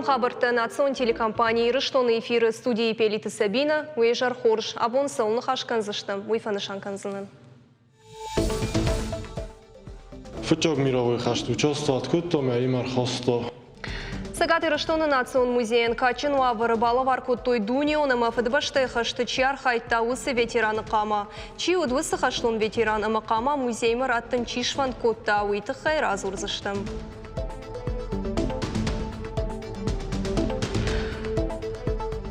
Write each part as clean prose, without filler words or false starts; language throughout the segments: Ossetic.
хабӕрттӕ национ телекомпани Ирыстоны эфиры студийы Пелиты Сабина. Уе зӕр хорз. Абон цӕуыл ныхас кӕндзыстӕм, уый фӕнысан кӕндзынӕн. Фыццаг мировой хӕсты участвовать кодта ӕмӕ им ӕрхаста. Цӕгат Ирыстоны национ музейӕн кадджын уавӕры балӕвар кодтой дунеон ӕмӕ Фыдыбӕстӕйы хӕсты чи архайдта, уыцы ветераны хъама. Чи уыд уыцы хӕстон ветеран ӕмӕ хъама музеймӕ раттын чи сфӕнд кодта, уый тыххӕй радзурдзыстӕм.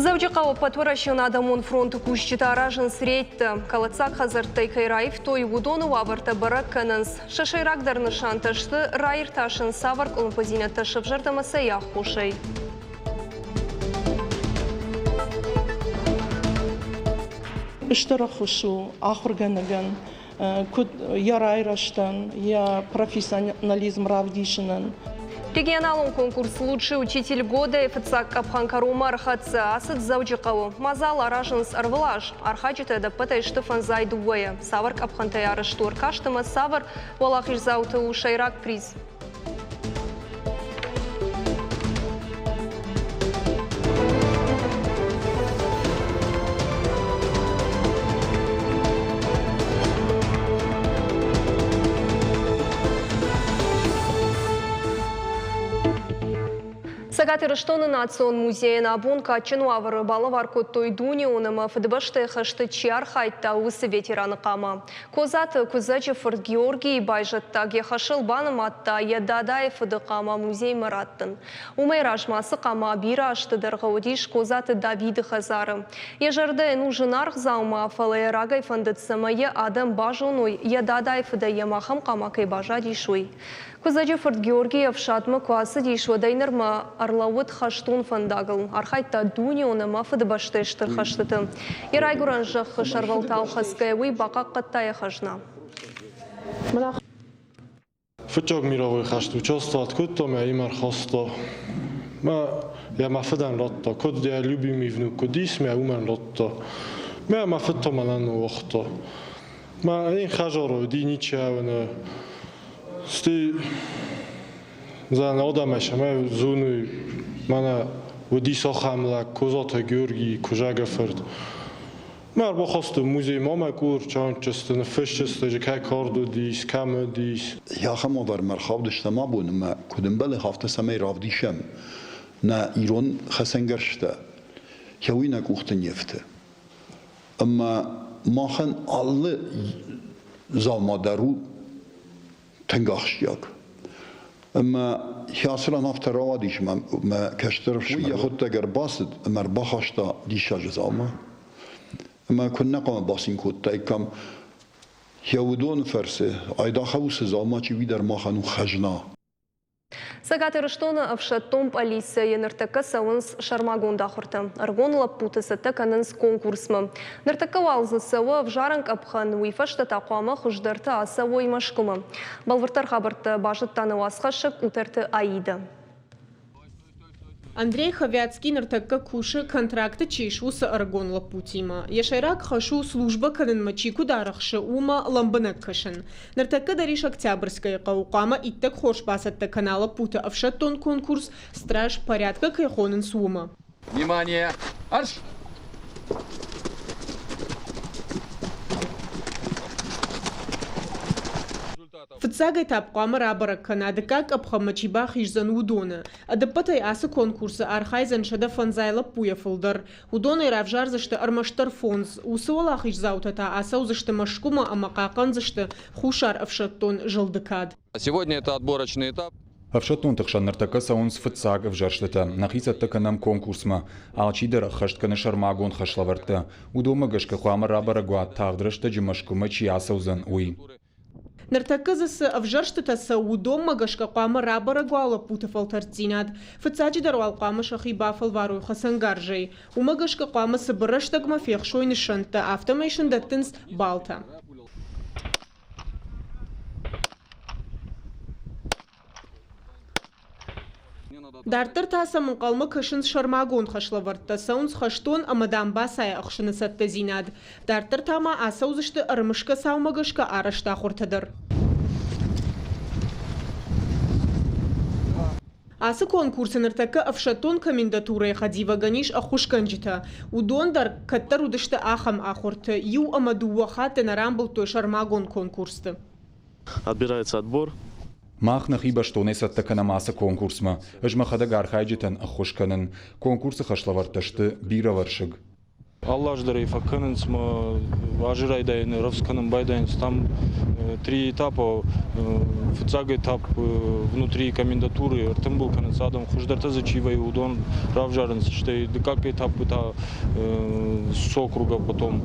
Дзӕуджыхъӕуы ӕппӕтуӕрӕсеон адӕмон фронты кусджытӕ аразынц рейдтӕ. Кӕлӕддзаг хӕдзӕрттӕй кӕй раивтой, уыдоны уавӕртӕ бӕрӕг кӕнынц. Сӕ сӕйрагдӕр нысантӕ сты раиртасын, цавӕр къуылымпыдзинӕдтӕ сӕвзӕрд ӕмӕ цӕй аххосӕй. Стыр ӕххуыс у ахуыргӕнӕгӕн, куыд йӕ райрӕзтӕн, йӕ профессионализм равдисынӕн. Регионалон конкурс «Лучший учитель года» фыццаг къӕпхӕн кӕронмӕ ӕрхӕццӕ, ацыд Дзӕуджыхъӕуы. Мадзал аразынц ӕрвылаз. Архайджытӕ ӕдӕппӕтӕй сты фӕндзай дыууӕйӕ. Цавӕр къӕпхӕнтӕй арӕзт у ӕркаст ӕмӕ цавӕр уӕлахиздзауты у сӕйраг приз? Цӕгат Ирыстоны национ музейӕн абон кадджын уавӕры балӕвар кодтой дунеон ӕмӕ Фыдыбӕстӕйы хӕсты чи архайдта, уыцы ветераны хъама. Козаты Куыдзӕджы фырт Георгийы байзӕддаг йӕ хӕсыл банымадта йӕ дадайы фыды хъама музеймӕ раттын. Уымӕй размӕ ацы хъама бирӕ азты дӕргъы уыдис Козаты Давиды хӕдзары. Йӕ зӕрдӕ йын у зынаргъ дзаума, фӕлӕ йӕ рагӕй фӕндыд, цӕмӕй йӕ адӕм базоной, йӕ дадайы фыдӕй йӕм ахӕм хъама кӕй баззадис, уый. Куыдзӕджы фырт Георгий ӕфсадмӕ куы ацыдис, уӕдӕй нырмӕ ӕрлӕууыд хӕстон фӕндагыл, архайдта дунеон ӕмӕ Фыдыбӕстӕйы стыр хӕстыты. Йӕ райгуырӕн зӕххы сӕрвӕлтау хӕцгӕ уый бахъахъхъӕдта йӕ хӕзна. Фыццаг мировой хӕсты участвовать кодта ӕмӕ им ӕрхаста. Мӕ йӕ мӕ фыдӕн радта, куыд йӕ любимый внук куыд ис, мӕ уымӕн радта. Мӕ мӕ фыд та мӕнӕн ныууагъта. Мӕ ин хӕзар уыди ничи ӕвӕны. Стӕй зӕн адӕмӕй сӕмӕ зонуй, мӕнӕ уыдис ахӕм лӕг Козаты Георгий Куызӕгы фырт. Мӕ ӕрбахастой музеймӕ мӕ къурчанчысты, ныффысджысты, же кӕй кард уыдис, кӕм уыдис. Ахӕм уавӕрмӕ ӕрхаудыстӕм абон ӕмӕ куыд ӕмбӕлы, афтӕ цӕмӕй равдисӕм нӕ ирон хӕцӕнгӕрзтӕ, уый нӕ къухты не фты. Ӕмӕ махӕн алы дзаума дӕр у тынг ахсджиаг. Ӕмӕ ацы ран афтӕ рауадис, мӕ кӕстӕр уый йӕхуыдтӕг ӕрбацыд ӕмӕ ӕрбахаста диссаджы дзаума. Ӕмӕ куыннӕ хъуамӕ бацин кодтаиккам, йӕ уыдоны фӕрцы айдагъ уыцы дзаума чи уый дӕр махӕн у хӕзна. Цӕгат Ирыстоны ӕфсӕддон пъӕлицӕйы ныртӕккӕ цӕуынц сӕрмагонд ахуыртӕ. Ӕрыгон лӕппуты цӕттӕ кӕнынц конкурсмӕ. Ныртӕккӕ уал дзы цӕуы ӕвзарӕн къӕпхӕн, уый фӕстӕ та хъуамӕ хуыздӕртӕ ацӕуой Мӕскуымӕ. Бӕлвырддӕр хабӕрттӕ базыдта нӕ уацхӕссӕг Къутӕрты Аидӕ. Андрей Ховяцкий ныртӕккӕ кусы, контракты чи ис, уыцы ӕрыгон лӕппутимӕ. Йӕ сӕйраг хӕс у, службӕ кӕнынмӕ чи куыд арӕхсы, уымӕ лӕмбынӕг кӕсын. Ныртӕккӕ дӕр ис Октябрьскӕйы хъӕуы, хъуамӕ иттӕг хорз бацӕттӕ кӕна лӕппуты ӕфсӕддон конкурс «Страж порядка» кӕй хонынц, уымӕ. Внимание! Арш! Фыццаг этап хъуамӕ рабӕрӕг кӕна, дыккаг къӕпхӕнмӕ чи бахиздзӕн, уыдоны. Ӕдӕппӕтӕй ацы конкурсы архайдзӕн 105 лӕппуйӕ фылдӕр. Уыдонӕй равзардзысты ӕрмӕстдӕр фондз. Уыцы уӕлахиздзаутӕ та ацӕудзысты Мӕскуымӕ ӕмӕ хъахъхъӕндзысты Хуссар ӕфсӕддон зылды кад. Сегодня это отборочный этап. Ӕфсӕддонты хсӕн ныртӕккӕ цӕуынц фыццаг ӕвзӕрстытӕ. Нӕхи цӕттӕ кӕнӕм конкурсмӕ. Алчидӕр ӕххӕст кӕны сӕрмагонд хӕслӕвӕрдтӕ. Уыдонмӕ гӕсгӕ хъуамӕ рабӕрӕг уа, тагъд рӕстӕджы Мӕскуымӕ чи ацӕудзӕн, уый. Ныртӕккӕ дзы цы ӕвзӕрстытӕ цӕуы, уыдонмӕ гӕсгӕ хъуамӕ рабӕрӕг уа лӕппуты фӕлтӕрддзинад. Фыццаджыдӕр уал хъуамӕ сӕхи бафӕлварой хӕцӕнгарзӕй. Уымӕ гӕсгӕ хъуамӕ цыбыр рӕстӕгмӕ фехсой нысӕнттӕ, афтӕмӕй сын дӕттынц балтӕ. Дарддӕр та сӕм ӕнхъӕлмӕ кӕсынц сӕрмагонд хӕслӕвӕрдтӕ, цӕуынц хӕстон ӕмӕ дамбацайы ӕхсыны цӕттӕдзинад. Дарддӕр та ма ацӕудзысты ӕрымысгӕ цаумӕ гӕсгӕ арӕзт ахуыртӕ дӕр. Ацы конкурсы ныртӕккӕ ӕфсӕддон комендатурӕйы хӕдивӕгӕн ис ӕххуысгӕнджытӕ. Уыдон дӕр кӕддӕр уыдысты ахӕм ахуырты, иу ӕмӕ дыууӕ хатты нӕ рамбылдтой сӕрмагонд конкурсты. Отбирается отбор. Мах нӕхи бӕстонӕй цӕттӕ кӕнӕм ацы конкурсмӕ. Ӕз мӕхӕдӕг архайджытӕн ӕххуыс кӕнын. Конкурсы хӕслӕвӕрдтӕ сты бирӕвӕрсыг. Алы аз дӕр ӕй фӕкӕнынц мӕ азы райдайӕны рӕвдз кӕнын байдайынц. Там три этапа. Фыццаг этап внутри комендатуры ӕртымбыл кӕнынц адӕм, хуыздӕртӕ дзы чи вӕййы, уыдон равзарынц. Стӕй дыккаг этапы та с округа потом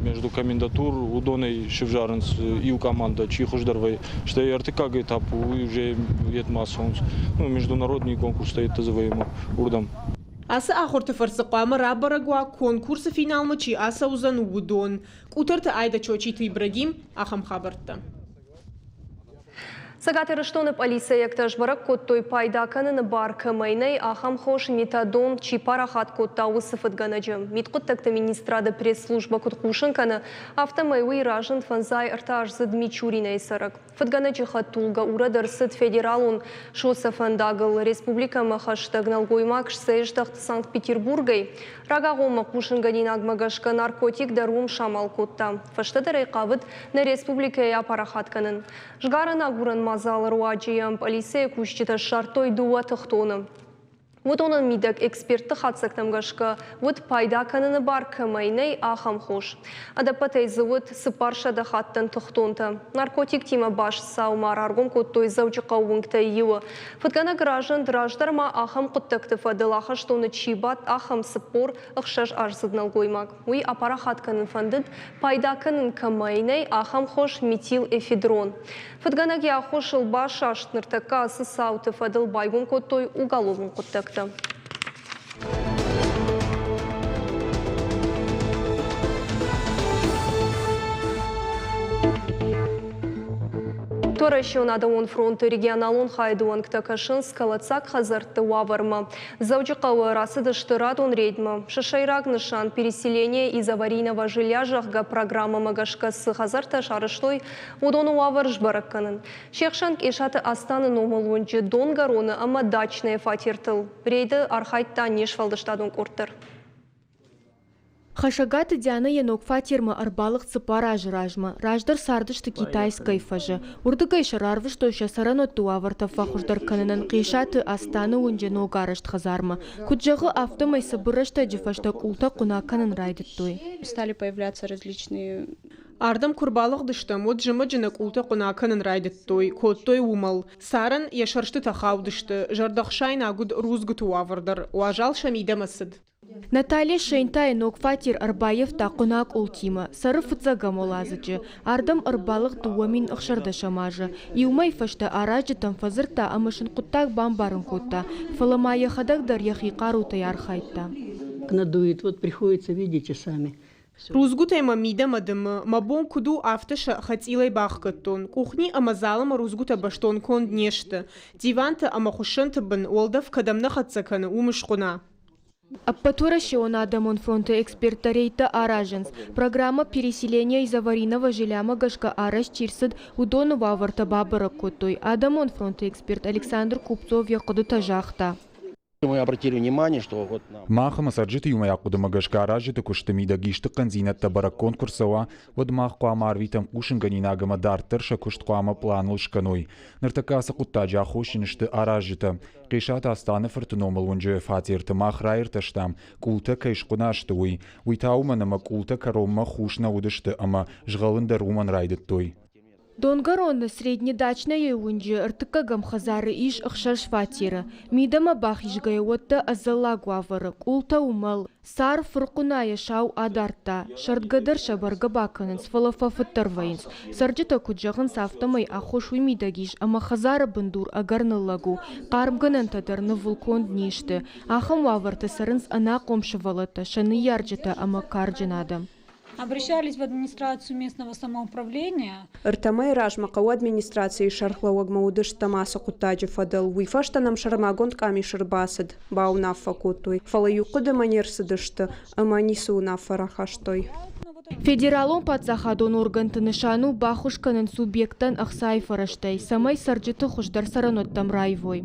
между комендатур уыдонӕй сывзарынц иу командӕ, чи хуыздӕр вӕййы. Стӕй ӕртыккаг этап уый уже йедмӕ цӕуынц. Ну, международный конкурстӕ йедтӕ дзы вӕййы уырдӕм. Ацы ахуырты фӕрцы хъуамӕ рабӕрӕг уа, конкурсы финалмӕ чи ацӕудзӕн, уыдон. Къутӕрты Айда Чочиты Ибрагим, ахӕм хабӕрттӕ. Цӕгат Ирыстоны пъӕлицӕйӕгтӕ сбӕрӕг кодтой, пайда кӕныны бар кӕмӕй нӕй, ахӕм хос метадон чи парахат кодта, уыцы фыдгӕнӕджы. Мидхъуыддӕгты министрады пресс-службӕ куыд хъусын кӕны, афтӕмӕй уый разынд фӕндзай ӕртӕаздзыд Мичуринӕйы цӕрӕг. Фыдгӕнӕджы хӕдтулгӕ урӕд ӕрцыд федералон сосӕфӕндагыл. Республикӕмӕ хӕстӕг нӕлгоймаг сцӕйздӕхт Санкт-Петербургӕй. Рагагъоммӕ хъусынгӕнинагмӕ гӕсгӕ наркотик дӕр уым самал кодта. Фӕстӕдӕр ӕй хъавыд нӕ республикӕйы апарахат кӕнын. Згарӕн-агурӕн мадзалы руаджы йӕм пъӕлицӕйы кусджытӕ ссардтой дыууӕ тыхтоны. Уыдонӕн мидӕг экспертты хатдзӕгтӕм гӕсгӕ уыд пайда кӕныны бар кӕмӕй нӕй, ахӕм хос. Ӕдӕппӕтӕй дзы уыд 400 хаттӕн тыхтонтӕ. Наркотиктимӕ баст цау ма раргом кодтой Дзӕуджыхъӕуы уынгтӕй иуы. Фыдгӕнӕг разынд, раздӕр ма ахӕм хъуыддӕгты фӕдыл ахӕстоны чи бадт, ахӕм 46 аздзыд нӕлгоймаг. Уый апарахат кӕнын фӕндыд, пайда кӕнын кӕмӕй нӕй, ахӕм хос метилэфедрон. Фыдгӕнӕг йӕ аххосыл басаст, ныртӕккӕ ацы цауты фӕдыл байгом кодтой уголовон хъуыддӕгтӕ. Уӕрӕсеон адӕмон фронты регионалон хайады уӕнгтӕ кӕсынц кӕлӕддзаг хӕдзӕртты уавӕрмӕ. Дзӕуджыхъӕуы рацыдысты радон рейдмӕ. Сӕ сӕйраг нысан «Переселение из аварийного жилья», зӕгъгӕ, программӕмӕ гӕсгӕ цы хӕдзӕрттӕ сарӕзтой, уыдоны уавӕр сбӕрӕг кӕнын. Се хсӕн Къесаты Астаны номыл уынджы Донгӕроны ӕмӕ Дачнӕйы фатертыл. Рейды архайдта не сфӕлдыстадон къорд дӕр. Хӕсӕгаты Дианӕ йӕ ног фатермӕ ӕрбалыгъд цыппар азы размӕ. Раздӕр цардысты Китайскӕй фӕзы. Уырдыгӕй сӕ рарвыстой сӕ цӕрӕнуӕтты уавӕртӕ фӕхуыздӕр кӕнынӕн Хъесаты Астаны уынджы ногарӕзт хӕдзармӕ. Куыд зӕгъы, афтӕмӕй цыбыр рӕстӕджы фӕстӕ къултӕ хъуына кӕнын райдыдтой. Стали появляться различные Ардӕм куы рбалыгъдыстӕм, уӕд зымӕджы нӕ къултӕ хъуына кӕнын райдыдтой, кодтой уымӕл. Царӕн йӕ сӕрстытӕ хаудысты, зӕрдӕхсаинаг уыд рудзгуыты уавӕр дӕр, уазал сӕ мидӕмӕ цыд. Наталья Шейнтайы ног фатер ӕрбаййӕфта хъуына къултимӕ, цӕры фыццӕгӕм уӕладзыджы. Ардӕм ӕрбалыгъд 2016 азы. Иу мӕй фӕстӕ аразджытӕм фӕдзырдта ӕмӕ сын хъуыддаг бамбарын кодта, фӕлӕ ма йӕхӕдӕг дӕр йӕхи хъарутӕй архайдта. Надует, вот приходится, видите сами. Рудзгуытӕй мӕ мидӕмӕ дымы, мӕ бон куыд у, афтӕ сӕ хӕцъилӕй бахгӕдтон. Къухни ӕмӕ залы мӕ рудзгуытӕ бӕстон конд не сты. Диванты ӕмӕ хуыссӕнты бын уӕлдӕф кӕдӕм нӕ хӕццӕ кӕны, уым схъуына. Ӕппӕтуӕрӕсеон адӕмон фронты эксперттӕ рейдтӕ аразынц. Программӕ «Переселение из аварийного жилья»-мӕ гӕсгӕ арӕзт чи рцыд, уыдоны уавӕртӕ бабӕрӕг кодтой. Адӕмон фронты эксперт Александр Купцов йӕ хъуыдытӕ загъта. Мах ӕмӕ цӕрджыты иумӕйаг хъуыдымӕ гӕсгӕ аразджыты куысты мидӕг исты хъӕндзинӕдтӕ бӕрӕггонд куы рцӕуа, уӕд мах хъуамӕ арвитӕм хъусынгӕнинаг ӕмӕ дарддӕр сӕ куыст хъуамӕ пъланыл скӕной. Ныртӕккӕ ацы хъуыддаджы аххосджын сты аразджытӕ. Хъесаты Астаны фырты номыл уынджы фатерты мах раиртӕстам, къултӕ кӕй схъуына сты, уый. Уый та уымӕн ӕмӕ къултӕ кӕронмӕ хус нӕ уыдысты ӕмӕ згъӕлын дӕр уымӕн райдыдтой. Донгӕроны Среднедачнӕйы уынджы ӕртыккӕгӕм хӕдзары ис ӕхсӕз фатеры. Мидӕмӕ бахизгӕйӕ уӕттӕ ӕдзӕллаг уавӕры, къултӕ уымӕл. Цар фырхъуынайӕ сау адардта. Сӕрдгӕ дӕр сӕ бӕргӕ бакӕнынц, фӕлӕ фӕфыддӕр вӕййынц. Цӕрджытӕ куыд зӕгъынц, афтӕмӕй аххос уый мидӕг ис, ӕмӕ хӕдзары бындур ӕгӕр ныллӕг у, хъармгӕнӕнтӕ дӕр нывыл конд не сты. Ахӕм уавӕрты цӕрынц ӕнахъом сывӕллӕттӕ, сӕ ныййарджытӕ ӕмӕ карджын адӕм. Обращались в администрацию местного самоуправления. Ӕртӕ мӕйы размӕ хъӕуы администрацийы сӕргълӕууӕгмӕ уыдыстӕм ацы хъуыддаджы фӕдыл. Уый фӕстӕ нӕм сӕрмагонд къамис ӕрбацыд, бауынаффӕ кодтой, фӕлӕ иу хъуыдымӕ не рцыдысты ӕмӕ ницы уынаффӕ рахастой. Федералон паддзахадон органты нысан у баххуыс кӕнын субъекттӕн ӕхцайы фӕрӕзтӕй, цӕмӕй цӕрджыты хуыздӕр цӕрӕнуӕттӕм раивой.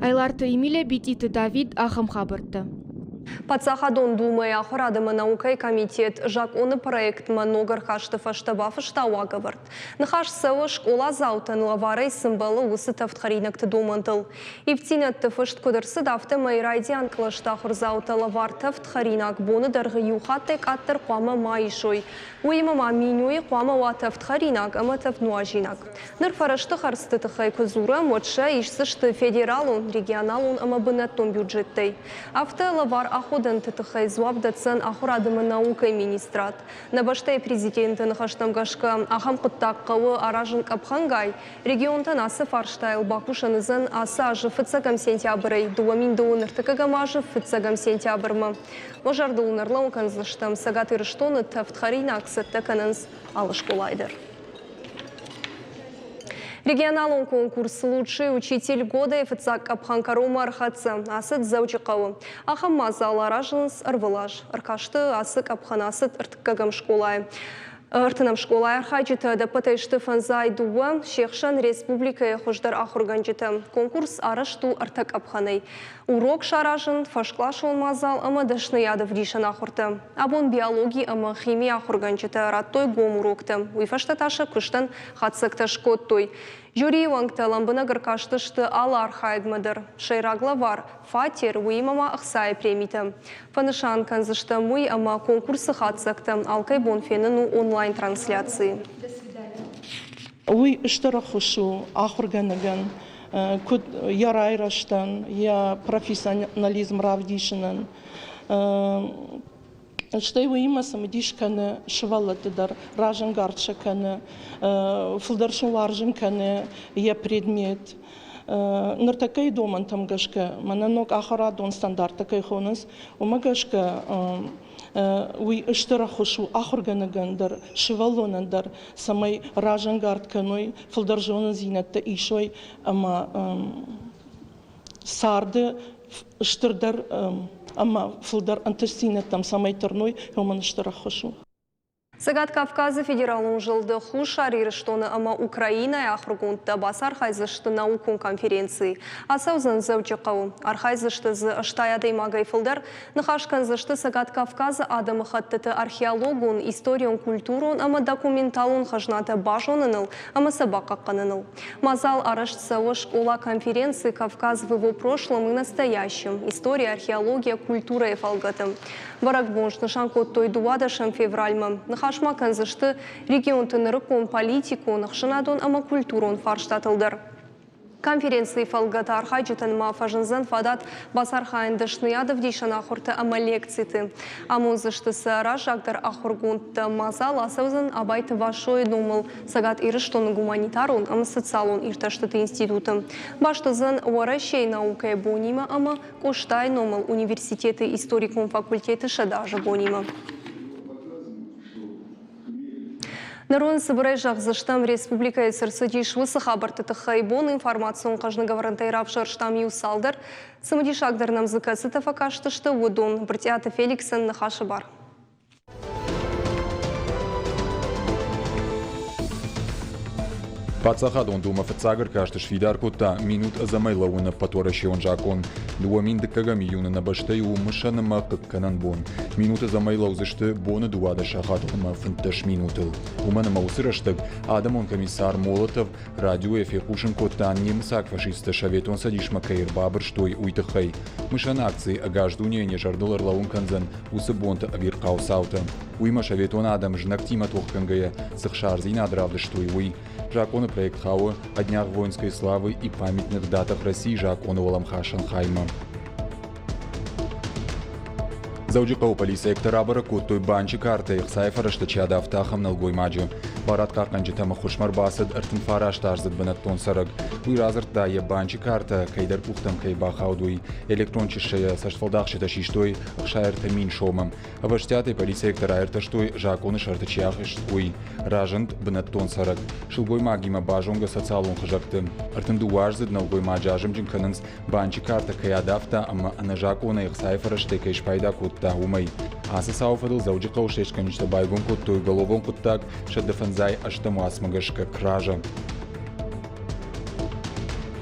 Айларты Эмилия, Битъиты Давид, ахӕм хабӕрттӕ. Паддзахадон Думӕйы ахуырад ӕмӕ наукӕйы комитет закъоны проектмӕ ног ӕркасты фӕстӕ бафыста уагӕвӕрд. Ныхас цӕуы, скъоладзаутӕн лӕварӕй цы мбӕлы, уыцы тӕвдхӕринӕгты домӕнтыл. Ивддзинӕдты фыст куыд ӕрцыд, афтӕмӕй райдиан кълӕсты ахуырдзаутӕ лӕвар тӕвд хӕринаг боны дӕргъы иу хаттӕй къаддӕр хъуамӕ ма исой. Уыимӕ ма менюйы хъуамӕ уа тӕвд хӕринаг ӕмӕ тӕвд нуазинаг. Ныр фӕрӕзты хӕрдзты тыххӕй куы дзурӕм, уӕд сӕ исдзысты федералон, регионалон ӕмӕ бынӕттон бюджеттӕй. Афтӕ лӕвар аходӕнты тыххӕй дзуапп дӕтдзӕн ахуырад ӕмӕ наукӕйы министрад. Нӕ бӕстӕйы президенты ныхӕстӕм гӕсгӕ, ахӕм хъуыддаг хъӕуы аразын къӕпхӕнгай. Регионтӕн ацы фарстайыл бакусӕн уыдзӕн ацы азы фыццӕгӕм сентябрӕй 2002 ӕртыккӕгӕм азы фыццӕгӕм сентябрмӕ. Уӕ зӕрдыл ын ӕрлӕууын кӕндзыстӕм, Цӕгат Ирыстоны тӕвдхӕринаг цӕттӕ кӕнынц алы скъолайы дӕр. Регионалон конкурс «Лучший учитель года» фыццаг къӕпхӕн кӕронмӕ ӕрхӕццӕ, ацыд Дзӕуджыхъӕуы. Ахӕм мадзал аразынц ӕрвылаз. Ӕркасты ацы къӕпхӕн ацыд ӕртыккӕгӕм скъолайы. Ӕртынӕм скъолайы архайджытӕ ӕдӕппӕтӕй сты 52, се хсӕн республикӕйы хуыздӕр ахуыргӕнджытӕ. Конкурс арӕзт у ӕртӕ къӕпхӕнӕй. Урок саразын, фӕскъласон мадзал ӕмӕ дӕсныйад ӕвдисӕн ахуыртӕ. Абон биологи ӕмӕ химийы ахуыргӕнджытӕ радтой гом уроктӕ. Уый фӕстӕ та сӕ куыстӕн хатдзӕгтӕ скодтой. Жюрийы уӕнгтӕ лӕмбынӕг ӕркастысты алы архайӕгмӕ дӕр. Сӕйраг лӕвар – фатер, уыимӕ ма ӕхцайы премитӕ. Фӕнысан кӕндзыстӕм уый, ӕмӕ конкурсы хатдзӕгтӕ алкӕй бон фенын у онлайн-трансляцийы. Уый стыр ӕххуыс у ахуыргӕнӕгӕн, куыд йӕ райрӕзтӕн, йӕ профессионализм равдисынӕн. Стӕй уыимӕ цымыдис кӕны сывӕллӕтты дӕр, разӕнгард сӕ кӕны, фылдӕр сын уарзын кӕны йӕ предмет. Ныртӕккӕйы домӕнтӕм гӕсгӕ, мӕнӕ ног ахуырадон стандарттӕ кӕй хонынц, уымӕ гӕсгӕ уый стыр ӕххуыс у ахуыргӕнӕгӕн дӕр, сывӕллонӕн дӕр, цӕмӕй разӕнгард кӕной, фылдӕр зонындзинӕдтӕ исой ӕмӕ царды стырдӕр ӕмӕ фылдӕр ӕнтыстдзинӕдтӕм цӕмӕй тырной, уымӕн стыр ӕххуыс у. Цӕгат Кавказы федералон зылды Хуссар Ирыстоны ӕмӕ Украинӕйы ахуыргондтӕ бацархайдзысты наукон конференцийы. Ацӕудзӕн Дзӕуджыхъӕуы. Архайдзысты дзы 80 адӕймагӕй фылдӕр. Ныхас кӕндзысты Цӕгат Кавказы адӕмыхӕттыты археологон, историон-культурон ӕмӕ документалон хӕзнатӕ базоныныл ӕмӕ сӕ бахъахъхъӕныныл. Мадзал арӕзт цӕуы скъола-конференци «Кавказ в его прошлом и настоящем. История, археология, культурӕйы фӕлгӕты. Бӕрӕгбон снысан кодтой 12 февральмӕ. Ныхас ма кӕндзысты регионты нырыккон политикон, ӕхсӕнадон ӕмӕ культурон фарстатыл дӕр. Конференцийы фӕлгӕты архайджытӕн ма фӕзындзӕн фадат бацархайын дӕсныйад ӕвдисӕн ахуыртӕ ӕмӕ лекциты. Амондзысты сӕ раззагдӕр ахуыргондтӕ. Мадзал ацӕудзӕн Абайты Васойы номыл Цӕгат Ирыстоны гуманитарон ӕмӕ социалон иртӕстыты институты. Баст уыдзӕн Уӕрӕсейы наукӕйы бонимӕ ӕмӕ Къостайы номыл университеты историкон факультеты сӕдӕазы бонимӕ. Нырон цыбырӕй зӕгъдзыстӕм, республикӕйы цы рцыдис, уыцы хабӕртты тыххӕй. Бон информацион хъӕзныгӕвӕрӕнтӕй равзӕрстам иу цалдӕр. Цымыдисагдӕр нӕм дзы кӕцытӕ фӕкастысты, уыдон. Брытъиаты Феликсӕн ныхасы бар. Паддзахадон Думӕ фыццаг ӕркасты сфидар кодта минут ӕдзӕмӕй лӕууын ӕппӕтуӕрӕсеон закъон. 2002 июны нӕ бӕстӕйы у мысӕн ӕмӕ хъыггӕнӕн бон. Минут ӕдзӕмӕй лӕудзысты боны 12 сахатыл ӕмӕ 15 минутыл. Уымӕн ӕмӕ уыцы рӕстӕг адӕмон комиссар Молотов радиойӕ фехъусын кодта, немыцаг фашисттӕ Советон Цӕдисмӕ кӕй ӕрбабырстой, уый тыххӕй. Мысӕн акци ӕгас дунейӕн йӕ зӕрдыл ӕрлӕууын кӕндзӕн уыцы бонты ӕвирхъау цаутӕ. Уыимӕ советон адӕм знӕгтимӕ тохгӕнгӕйӕ цы хсардзинад равдыстой, уый. Закъоны проект хауы «О днях воинской славы и памятных датах России» закъоны уӕлӕмхасӕн хаймӕ. Дзӕуджыхъӕуы полицейӕгтӕ рабӕрӕг кодтой банчы картӕйы ӕхцайы фӕрӕзтӕ чи адавта, ахӕм нӕлгоймаджы. Барадхъахъхъӕнджытӕм ӕххуысмӕ ӕрбацыд 39-аздзыд бынӕттон цӕрӕг. Уый радзырдта, йӕ банчы картӕ кӕйдӕр къухтӕм кӕй бахауд, уый. Электрон чыссӕйӕ цӕстфӕлдахджытӕ систой 63 000 сомы. Ӕвӕстиатӕй полицейӕгтӕ раиртӕстой, закъоны сӕрты чи ахызт, уый. Разынд бынӕттон цӕрӕг. Сылгоймагимӕ базонгӕ социалон хызӕгты. 32-аздзыд нӕлгоймаджы азымджын кӕнынц, банчы картӕ кӕй адавта ӕмӕ ӕнӕзакъонӕй ӕхцайы фӕрӕзтӕй кӕй спайда кодта, уымӕй. Ацы цауы фӕдыл Дзӕуджыхъӕуы слестгӕнджытӕ байгом кодтой уголовон хъуыддаг 158 уацмӕ гӕсгӕ кража.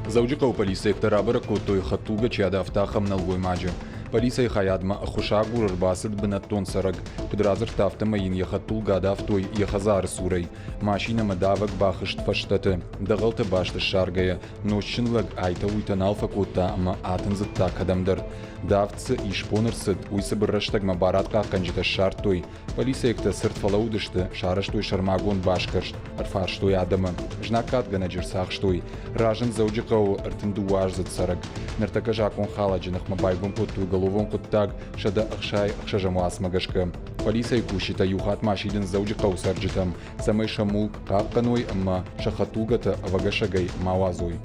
Дзӕуджыхъӕуы полицейӕгтӕ рабӕрӕг кодтой, хӕдтулгӕ чи адавта, ахӕм нӕлгоймаджы. Полицӕйы хайадмӕ ӕххуысагур ӕрбацыд бынӕттон цӕрӕг. Куыд радзырдта, афтӕмӕй йын йӕ хӕдтулгӕ адавтой йӕ хӕдзары цурӕй. Машинӕмӕ давӕг бахызт фӕстӕты. Дӕгъӕлты баст ссаргӕйӕ, нозтджын лӕг айтӕ-уыйтӕ нал фӕкодта ӕмӕ атындзыдта кӕдӕмдӕр. Давд цы исбон ӕрцыд, уый цыбыр рӕстӕгмӕ барадхъахъхъӕнджытӕ ссардтой. Полицейӕгтӕ цырд фӕлӕууыдысты, сарӕзтой сӕрмагонд басгӕрст, ӕрфарстой адӕмы. Знаггадгӕнӕджы ӕрцахстой. Разынд Дзӕуджыхъӕуы 32-аздзыд цӕрӕг. Ныртӕккӕ закъонхалӕджы ныхмӕ байгом кодтой уголовон хъуыддаг 166-ӕм уацмӕ гӕсгӕ. Полицӕйы кусджытӕ иу хатт ма сидынц Дзӕуджыхъӕуы цӕрджытӕм, цӕмӕй сӕ мулк хъахъхъӕной ӕмӕ сӕ хӕдтулгӕтӕ ӕвӕгӕсӕгӕй ма уадзой.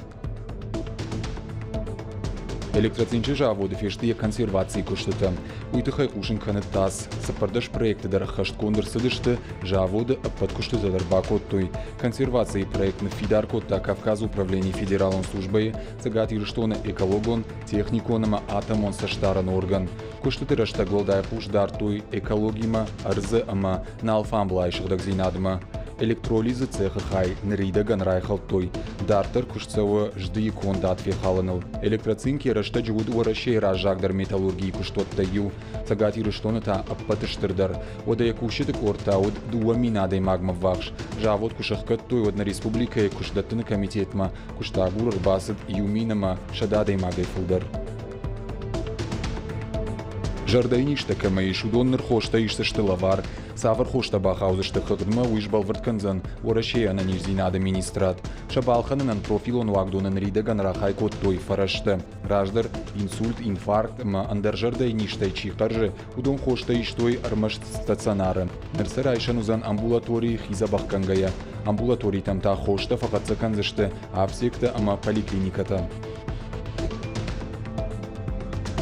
Электроцинчы заводы фесты йӕ консервацийы куыстытӕ. Уый тыххӕй хъусын кӕны ТАСС. 14 проекты дӕр ӕххӕстгонд ӕрцыдысты, заводы ӕппӕт куыстытӕ дӕр бакодтой. Консервацийы проект ныффидар кодта Кавказы управленийы федералон службӕйы Цӕгат Ирыстоны экологон, техникон ӕмӕ атомон цӕстдарӕн орган. Куыстыты рӕстӕг уӕлдай хъус дардтой экологимӕ, ӕрдзы ӕмӕ нӕ алфамблайы сыгъдӕгдзинадмӕ. Электролизы цехы хай ныридӕгӕн райхӕлдтой. Дарддӕр куыст цӕуы здыйы кондад фехалыныл. Электроцинк йӕ рӕстӕджы уыд Уӕрӕсейы раззагдӕр металлургийы куыстуӕттӕй иу, Цӕгат Ирыстоны та ӕппӕты стырдӕр. Уӕдӕ йӕ кусджыты къорд та уыд 2000 адӕймагмӕ ввахс. Завод куы сӕхгӕдтой, уӕд нӕ республикӕйы куыстдӕттыны комитетмӕ куыстагур ӕрбацыд 1100 адӕймагӕй фылдӕр. Зӕрдӕйы низтӕ кӕмӕ ис, уыдон ныр хостӕ исдзысты лӕвар. Цавӕр хостӕ бахаудзысты хыгъдмӕ, уый сбӕлвырд кӕндзӕн Уӕрӕсейы ӕнӕниздзинады министрад. Сӕ балхӕнынӕн профилон уагдоны ныридӕгӕн рахай кодтой фӕрӕзтӕ. Раздӕр инсульт, инфаркт ӕмӕ ӕндӕр зӕрдӕйы низтӕй чи хъӕрзы, уыдон хостӕ истой ӕрмӕст стационары. Ныр сӕ райсӕн уыдзӕн амбулаторийы хидзӕбӕхгӕнгӕйӕ. Амбулаторитӕм та хостӕ фӕхӕццӕ кӕндзысты афтектӕ ӕмӕ поликлиникӕтӕ.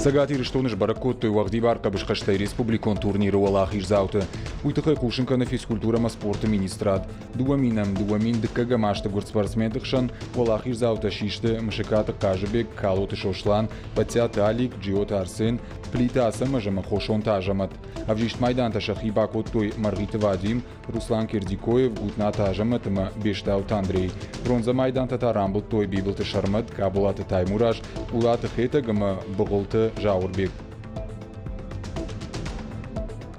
Цӕгат Ирыстоны сбӕрӕг кодтой уӕгъдибар хъӕбысхӕстӕй республикон турниры уӕлахиздзауты. Уый тыххӕй хъусын кӕны физкультурӕ ӕмӕ спорты министрад. 2002 дыккӕгӕм азты гуырд спортсменты хсӕн уӕлахиздзаутӕ систы Мысыкаты Хъазыбег, Калоты Сослан, Бӕцциаты Алик, Джиоты Арсен, Плиты Ацӕмӕз ӕмӕ Хосонты Азӕмӕт. Ӕвзист майдантӕ сӕхи бакодтой Мӕргъиты Вадим, Руслан Кирдикоев, Гутнаты Азӕмӕт ӕмӕ Бестауты Андрей. Бронзӕ майдантӕ та рамбылдтой Бибылты Сӕрмӕт, Къаболаты Таймураз, Къулаты Хетӕг ӕмӕ Быгъуылты Зауырбег.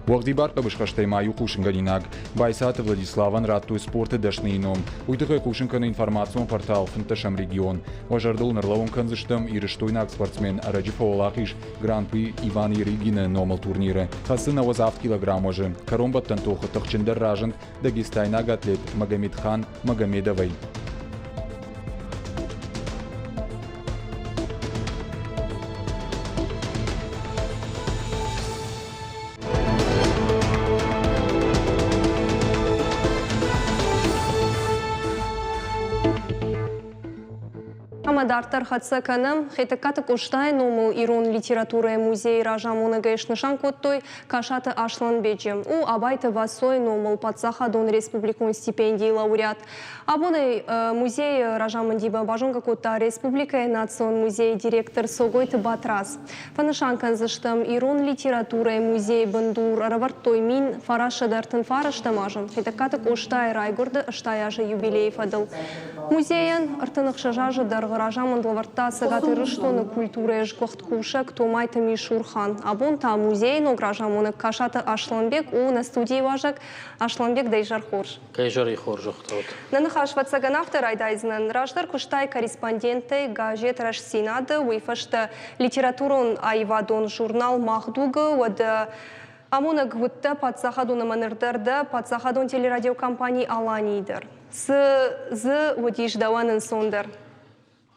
Уӕгъдибар хъӕбысхӕстӕй ма иу хъусынгӕнинаг. Байцаты Владиславӕн радтой спорты дӕсныйы ном. Уый тыххӕй хъусын кӕны информацион портал фынддӕсӕм регион. Уӕ зӕрдыл ныр кӕндзыстӕм, ирыстойнаг спортсмен ӕрӕджы фӕуӕлахиз Гран-при Иван Ерыгины номыл турниры. Хӕцы 97 килограмм уӕзы. Кӕронбӕттӕн тохы тыхджындӕр разынд дагестайнаг атлет Магомедхан Магомедовӕй. Ӕмӕ дарддӕр хӕццӕ кӕнӕм. Хетӕгкаты Къостайы номыл ирон литературӕйы музейы разамонӕгӕй снысан кодтой Касаты Аслӕнбеджы. У Абайты Васойы номыл паддзахадон республикон стипендийы лауреат. Абонӕй музейы разамындимӕ базонгӕ кодта республикӕйы национ музейы директор Цогойты Батрадз. Фӕнысан кӕндзыстӕм, ирон литературӕйы музейы бындур ӕрӕвӕрдтой 1939 азы Хетӕгкаты Къостайы райгуырды 80 азы юбилейы фӕдыл. Музейӕн 36 азы дӕргъы разамынд лӕвӕрдта Цӕгат Ирыстоны культурӕйы сгуыхт кусӕг Томайты Мисурхан. Абон та музейы ног разамонӕг Касаты Аслӕнбег у нӕ студийы уазӕг. Аслӕнбег, дӕ изӕр хорз. Кӕй зӕрый хорзӕхтӕ Нӕ ныхас ӕвӕццӕгӕн афтӕ райдайдзынӕн. Раздӕр куыстай корреспондентӕй газет «Рӕстдзинад-ы», уый фӕстӕ литературон-аивадон журнал «Мах дуг-ы», уӕд амонӕг уыдтӕ паддзахадон ӕмӕ ныр дӕр дӕ паддзахадон телерадиокомпани «Алани-йы» дӕр. Цы дзы уыдис дӕуӕн ӕнцондӕр?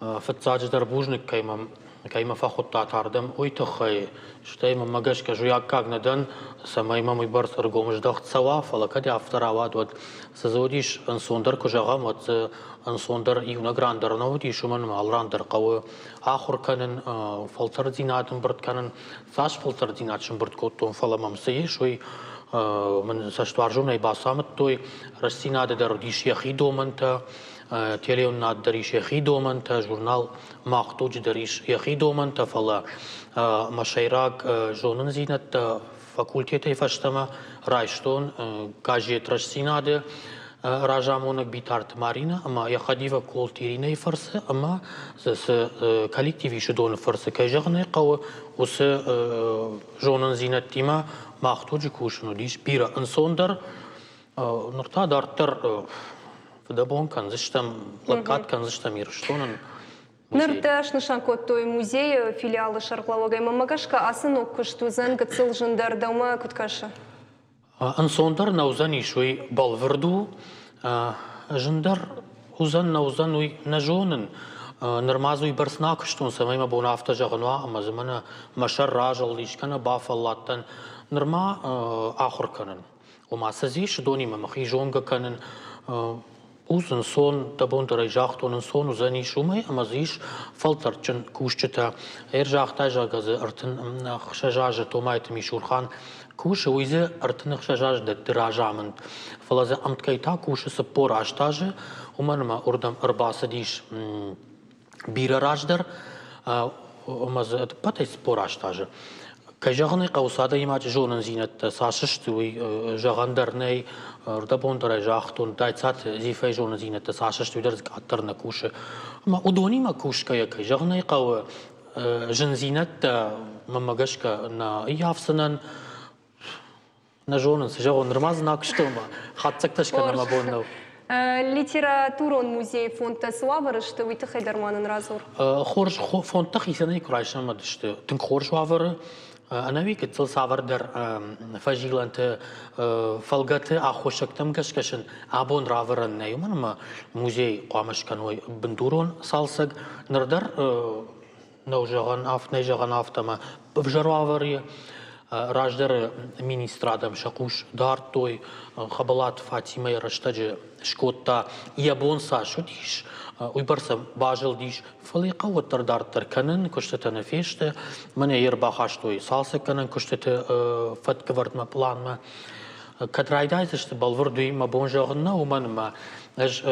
Фыццаджыдӕр бузныг, кӕй мӕм кӕй мӕ фӕхуыдтат ардӕм, уый тыххӕй. Стӕй мӕнмӕ гӕсгӕ ӕз уый аккаг нӕ дӕн, цӕмӕй мӕм уыйбӕрц ӕргом здӕхт цӕуа, фӕлӕ кӕд афтӕ рауад, уӕд цы дзы уыдис ӕнцондӕр куы зӕгъӕм, уӕд дзы ӕнцондӕр иунӕг ран дӕр нӕ уыдис, уымӕн ӕмӕ алы ран дӕр хъӕуы ахуыр кӕнын, фӕлтӕрддзинад ӕмбырд кӕнын. Цас фӕлтӕрддзинад сӕмбырд кодтон, фӕлӕ мӕм цы ис, уый мын цӕстуарзонӕй бацамыдтой. Рӕстдзинады дӕр уыдис йӕхи домӕнтӕ, телеуынынад дӕр ис йӕхи домӕнтӕ, журнал Мах дуджы дӕр ис йӕхи домӕнтӕ, фӕлӕ мӕ сӕйраг зонындзинӕдтӕ факультетӕй фӕстӕмӕ райстон газет Рӕстдзинад-ы. разамонӕг Битарты Маринӕ ӕмӕ йӕ хӕдивӕг Колты Иринӕйы фӕрцы ӕмӕ цы коллектив ис, уыдоны фӕрцы, кӕй зӕгъын ӕй хъӕуы, уыцы зонындзинӕдтимӕ мах туджы кусын уыдис бирӕ ӕнцондӕр. Ныр та дарддӕр фыдӕбон кӕндзыстӕм, лӕггад кӕндзыстӕм Ирыстонӕн. Ныр дӕ снысан кодтой музейы филиалы сӕргълӕууӕгӕй. Мӕнмӕ гӕсгӕ, ацы ног куыст уыдзӕн гыццыл зындӕр. Дӕумӕ куыд кӕсы? Ӕнцондӕр нӕ уыдзӕнис, уый бӕлвырд у. Зындӕр уыдзӕн, нӕ уыдзӕн, уый нӕ зонын. Нырма дзы уыйбӕрц нӕ акуыстон, цӕмӕй мӕ бон афтӕ зӕгъын уа, ӕмӕ дзы мӕнӕ мӕ сӕр разылдис, кӕнӕ бафӕлладтӕн. Нырма ахуыр кӕнын. Ома цы дзы ис, уыдонимӕ мӕхи зонгӕ кӕнын. Ус ӕнцон, дӕ бон дӕр ӕй загътон, ӕнцон уыдзӕнис уымӕй, ӕмӕ дзы ис фӕлтӕрдджын кусджытӕ. Ӕрзагътай, зӕгъгӕ дзы 36 азы Томайты Мисурхан кусы, уый дзы 36 азы дӕтты разамынд. Фӕлӕ дзы ӕмткӕй та кусы 48 азы, уымӕн ӕмӕ уырдӕм ӕрбацыдис бирӕ раздӕр, ӕмӕ дзы ӕдыппӕтӕй 48 азы. Кӕй зӕгъын ӕй хъӕуы, цы адӕймаджы зонындзинӕдтӕ цас сты, уый зӕгъӕн дӕр нӕй. Рдӕбон дӕр ӕй загътон, Дайцаты Зифӕйы зонындзинӕдтӕ цас сты, уый дӕр дзы къаддӕр нӕ кусы. Ӕмӕ уыдонимӕ кусгӕйӕ, кӕй зӕгъын ӕй хъӕуы, зындзинӕдтӕ мӕнмӕ гӕсгӕ нӕ ӕййафдзынӕн. Нӕ зонын, цы зӕгъон, нырма дзы нӕ куыстон ма. Хатдзӕгтӕ скӕнын мӕ бон нӕу. Литературон музейы фондтӕ цы уавӕры сты, уый тыххӕй дӕр ма нын радзур. Хорз фондтӕ хицӕнӕй куы райсӕм, уӕд сты тынг хорз уавӕры. Ӕнӕуи гыццыл цавӕрдӕр фӕзилӕнты фӕлгӕты аххосӕгтӕм гӕсгӕ сын абон равӕрӕн нӕй, уымӕн ӕмӕ музей хъуамӕ скӕной бындурон цалцӕг. Ныр дӕр нӕу зӕгъӕн, нӕй зӕгъӕн афтӕ ӕмӕ ӕвзӕр уавӕры раздӕры министрадӕм сӕ хъус дардтой. Хӕбӕлаты Фатимӕйы рӕстӕджы скодта, йӕ бон цас уыдис, уыйбӕрц ӕм базылдис, фӕлӕ йӕ хъӕуы уӕддӕр дарддӕр кӕнын, куыстытӕ нӕ фесты. Мӕнӕ йӕ ӕрбахастой цалцӕггӕнӕн куыстыты фӕткӕвӕрдмӕ, пъланмӕ. Кӕд райдайдзысты, бӕлвырд уый мӕ бон зӕгъын нӕу, уымӕн ӕмӕ ӕз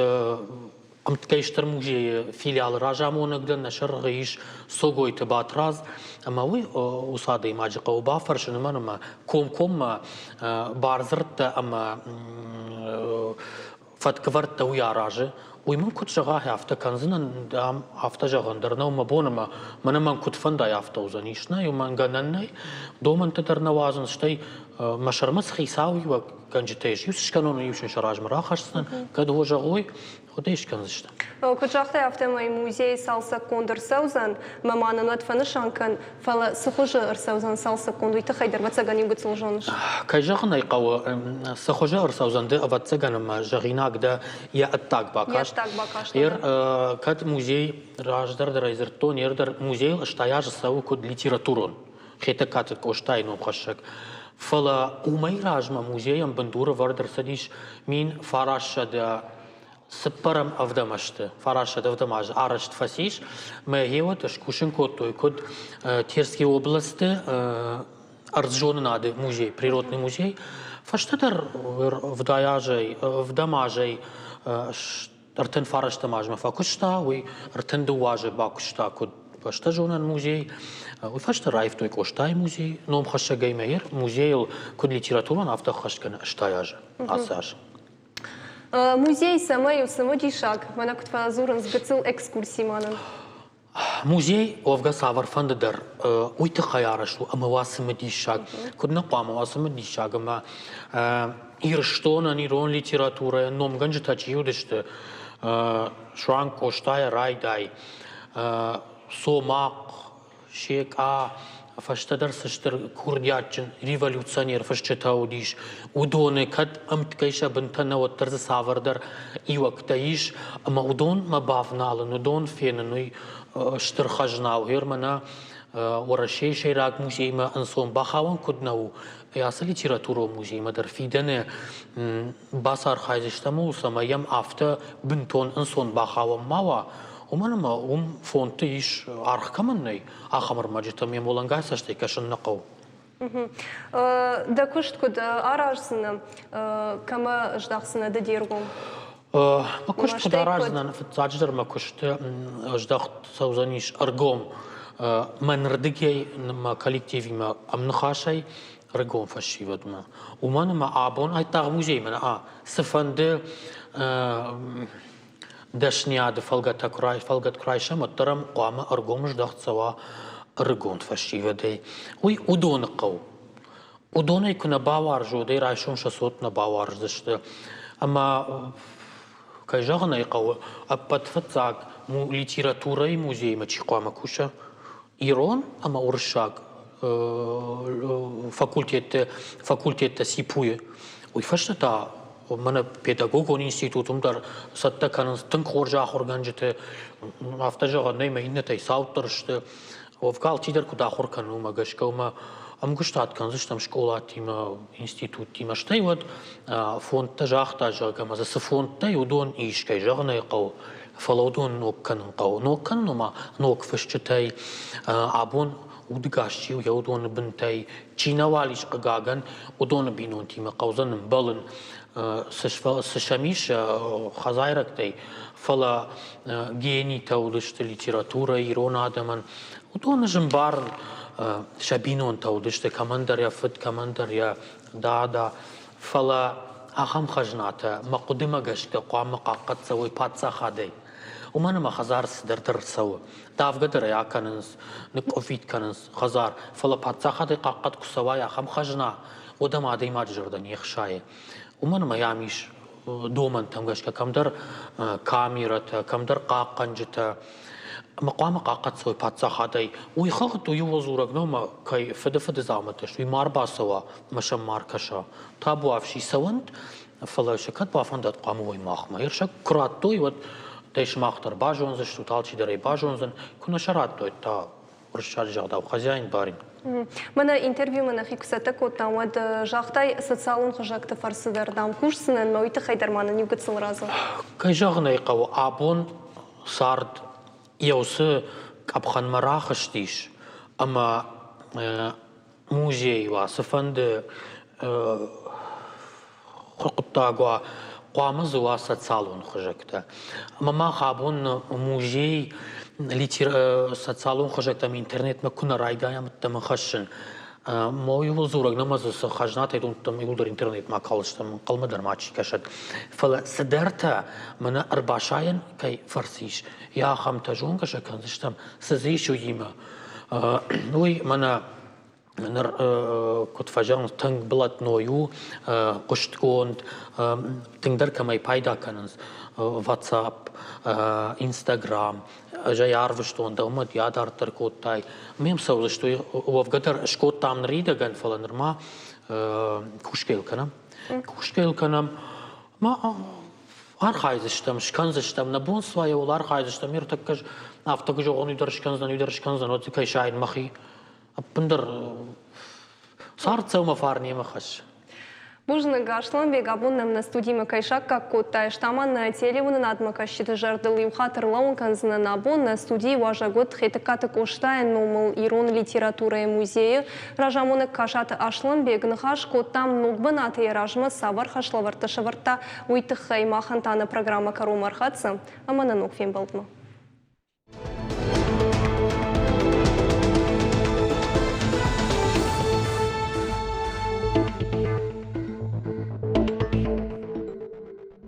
Ӕмткӕй стыр музейы филиалы разамонӕг дӕн, нӕ сӕргъы ис Цогойты Батрадз, ӕмӕ уый уыцы адӕймаджы хъӕуы бафӕрсын, уымӕн ӕмӕ комкоммӕ бардзырдтӕ ӕмӕ фӕткӕвӕрдтӕ уый аразы. Уый мын куыд зӕгъа, афтӕ кӕндзынӕн, дам, афтӕ зӕгъӕн дӕр нӕу мӕ бон ӕмӕ мӕнӕ мӕн куыд фӕндай, афтӕ уыдзӕнис. Нӕ, уымӕн гӕнӕн нӕй, домӕнтӕ дӕр нӕ уадзынц, стӕй мӕ сӕрмӕ цы хицауиуӕг гӕнджытӕ ис, иу скӕнон, иу сын сӕ размӕ рахӕсдзынӕн, кӕд о зӕгъой, уӕд ӕй скӕндзысты. Куыд загътай, афтӕмӕй музей цалцӕггонд ӕрцӕудзӕн, мӕ ма нын уӕд фӕнысан кӕн, фӕлӕ цы хуызы ӕрцӕудзӕн цалцӕггонд, уый тыххӕй дӕр ӕвӕццӕгӕн иу гыццыл зоныс. Кӕй зӕгъын ӕй хъӕуы, цы хуызы ӕрцӕудзӕн, ды ӕвӕццӕгӕн ӕмӕ зӕгъинаг дӕ йӕ ӕддаг бакаст. Йӕ ӕддаг бакаст. Ер, кӕд музей раздӕр дӕр ӕй дзырдтон, ер дӕр музейыл 80 азы цӕуы куыд литературон. Хетӕгкаты Къостайы номхӕссӕг. Фӕлӕ уымӕй размӕ музейӕн бындур ӕвӕрд ӕрцыдис 1900 цыппӕрӕм ӕвдӕм ӕзты, фарастсӕдӕ ӕвдӕм азы арӕзт фӕцис. Мӕ гъеуӕд скусын кодтой куыд Терскийы областы ӕрдззонынады музей, природный музей. Фӕстӕдӕр ӕвдай азӕй, ӕвдӕм азӕй 39 азмӕ фӕкуыста, уый 32 азы бакуыста куыд бӕстӕзонӕн музей. Уый фӕстӕ раивтой Къостайы музей номхӕссӕгӕй мӕйыр музейыл куыд литературон, афтӕ ӕххӕст кӕны 80 азы ацы аз. Музей цӕмӕй у цымыдисаг, мӕнӕ куыд фӕдзурынц гыццыл экскурси ма нын. Музей уӕвгӕ цавӕрфӕнды дӕр уый тыххӕй арӕзт у ӕмӕ уа цымыдисаг. Куыд нӕ хъуамӕ уа цымыдисаг ӕмӕ Ирыстонӕн, ирон литературӕйӕн номгӕнджытӕ чи уыдысты, суанг Къостайӕ райдай, Цомахъ, Секъа, фӕстӕдӕр цы стыр курдиатджын революционер фысджытӕ уыдис, уыдоны кӕд ӕмткӕй сӕ бынтӕ нӕ, уӕддӕр дзы цавӕрдӕр иуӕгтӕ ис, ӕмӕ уыдонмӕ бавналын, уыдон фенын, уый стыр хӕзна у. Гъер мӕнӕ Уӕрӕсейы сӕйраг музеймӕ ӕнцон бахауӕн куыд нӕ у, ацы литературон музеймӕ дӕр фидӕны бацархайдзыстӕм ууыл, цӕмӕй йӕм афтӕ бынтон ӕнцон бахауӕн ма уа, уымӕн ӕмӕ уым фондты ис, аргъ кӕмӕн нӕй, ахӕм ӕрмӕджытӕм йӕм уӕлӕнгай цӕстӕй кӕсын нӕ хъӕуы. Дӕ куыст куыд араздзынӕ, кӕмӕ здахдзынӕ ды де ргом? Мӕ куыст куыд араздзынӕн, фыццаджыдӕр мӕ куысты здӕхт цӕудзӕнис ӕргом мӕнырдыгӕй мӕ коллективимӕ ӕмныхасӕй ӕрыгон фӕсивӕдмӕ. Уымӕн ӕмӕ абон айдагъ музеймӕ нӕ, цыфӕнды дӕсниады фӕлгӕтӕ куы фӕлгӕт куы райсӕм, уӕддӕр ӕм хъуамӕ ӕргом здӕхт цӕуа ӕрыгон фӕсивӕдӕй. Уый уыдоны хъӕу. Уыдонӕй куы нӕ бауарзой, уӕдӕй райсом сӕ цот нӕ бауарздзысты. Ӕмӕ, кӕй зӕгъын ӕй хъӕуы, ӕппӕт фыццаг литературӕйы музеймӕ чи хъуамӕ куса, ирон ӕмӕ уырыссаг факультетты, факультеттӕ ЦИПУ-йы. Уый фӕстӕ та мӕнӕ педагогон институт уым дӕр цӕттӕ кӕнынц тынг хорз ахуыргӕнджыты. Афтӕ зӕгъӕн нӕй, мӕ иннӕтӕй цауддӕр сты. Уӕвгӕ алчидӕр куыд ахуыр кӕны, уымӕ гӕсгӕ уымӕ ӕмгуыстад кӕндзыстӕм скъолатимӕ, институттимӕ. Стӕй уӕд фондтӕ загъта, зӕгъгӕ, ӕмӕ дзы цы фондтӕй уыдон ис, кӕй зӕгъын ӕй хъӕуы, фӕлӕ уыдон ног кӕнын хъӕуы. Ног кӕнын, ома ног фысджытӕй абон удыгас чи у, йӕ уыдоны бынтӕй чи нӕуал ис, хъыгагӕн, уыдоны бинонтимӕ хъӕудзӕн ӕмбӕлын, цы сӕм ис хӕдзайрӕгтӕй, фӕлӕ генитӕ уыдысты литературӕ ирон адӕмӕн. Уыдоны зын барын сӕ бинонтӕ уыдысты, кӕмӕндӕр йӕ фыд, кӕмӕндӕр йӕ дада. Фӕлӕ ахӕм хӕзнатӕ, мӕ хъуыдымӕ гӕсгӕ, хъуамӕ хъахъхъӕд цӕуой паддзахадӕй. Уымӕн ӕмӕ хӕдзар цыдӕртӕ рцӕуы. Давгӕ дӕр ӕй акӕнынц, ныкъкъуыввитт кӕнынц хӕдзар. Фӕлӕ паддзахадӕй хъахъхъӕд куы цӕуай ахӕм хӕзна, уӕд ӕм адӕймаджы зӕрдӕ не хсайы. Уымӕн ӕмӕ йӕм ис домӕнтӕм гӕсгӕ кӕмдӕр камерӕтӕ, кӕмдӕр хъахъхъӕнджытӕ. Ӕмӕ хъуамӕ хъахъхъӕд цӕуой паддзахадӕй. Уый хыгъд уый иууыл дзурӕг нӕу, ӕмӕ кӕй фыды фыды дзаумӕттӕ сты, уый ма ӕрбацӕуа ӕмӕ сӕм ма ӕркӕса. Табуафси цӕуӕнт, фӕлӕ сӕ кӕд бафӕндӕд хъуамӕ уой махмӕ. Ир сӕ куы радтой, уӕд дӕ сымах дӕр базондзыстут, алчидӕр ӕй базондзӕн. Куы нӕ сӕ радтой, та уырыссаг загъдау хозяин барин. Мӕнӕ интервьюмӕ нӕхи куы цӕттӕ кодтам, уӕд загътай, социалон хызӕгты фӕрцы дӕр, дам, кусдзынӕн, мӕ уый тыххӕй дӕр ма нын иу гыццыл радзур. Кӕй зӕгъын ӕй хъӕуы, абон цард йӕ уыцы къӕпхӕнмӕ рахызтис, ӕмӕ музей уа, цыфӕнды хъуыддаг уа, хъуамӕ дзы уа социалон хызӕгтӕ. Ӕмӕ мах абон музей социалон хызӕгтӕм интернетмӕ куы нӕ райдайӕм ӕддӕмӕ хӕссын, ма иууыл дзурӕг нӕма дзы цы хӕзнатӕй донттӕм иууылдӕр интернетмӕ акалдзыстӕм, ӕнхъӕлмӕ дӕр ма чи кӕсӕд. Фӕлӕ цыдӕртӕ мӕнӕ ӕрбасайӕн кӕй фӕрцы ис, йӕ ахӕмтӕ зонгӕ сӕ кӕндзыстӕм, цы дзы ис, уыимӕ. Уый мӕнӕ ныр куыд фӕзӕгъынц, тынг блатной у, хъуыстгонд, тынгдӕр кӕмӕй пайда кӕнынц, WhatsApp, Instagram, ӕз ӕй арвыстон, дӕумӕ йӕ адарддӕр кодтай. Ме мцӕудзысты, уӕвгӕ дӕр скодтам ныридӕгӕн, фӕлӕ нырма кусгӕ йыл кӕнӕм. Кусгӕ йыл кӕнӕм. Ма архайдзыстӕм, скӕндзыстӕм, нӕ бон цы уа, уыл архайдзыстӕм. Ӕртӕккӕ афтӕ куы зӕгъон, уый дӕр скӕндзӕн, уый дӕр скӕндзӕн, уӕд дзы кӕй сайын мӕхи. Ӕппындӕр цард цӕумӕ фарнемӕ хӕссы. Бузныг, Асланбег, абон нӕм нӕ студимӕ кӕй саккаг кодтай, ӕз нӕ телеуынынадмӕ кӕсджыты зӕрдыл иу хатт ӕрлӕууын кӕндзынӕн. Абон нӕ студийы уазӕг уыд Хетӕгкаты Къостайы номыл ирон литературӕйы музейы разамонӕг Касаты Асланбег. Ныхас кодтам, ног бынаты йӕ размӕ цавӕр хӕслӕвӕрдтӕ сӕвӕрдта, уый тыххӕй. Махӕн та нӕ программӕ кӕронмӕ ӕрхӕццӕ ӕмӕ нӕ ног фембӕлдмӕ.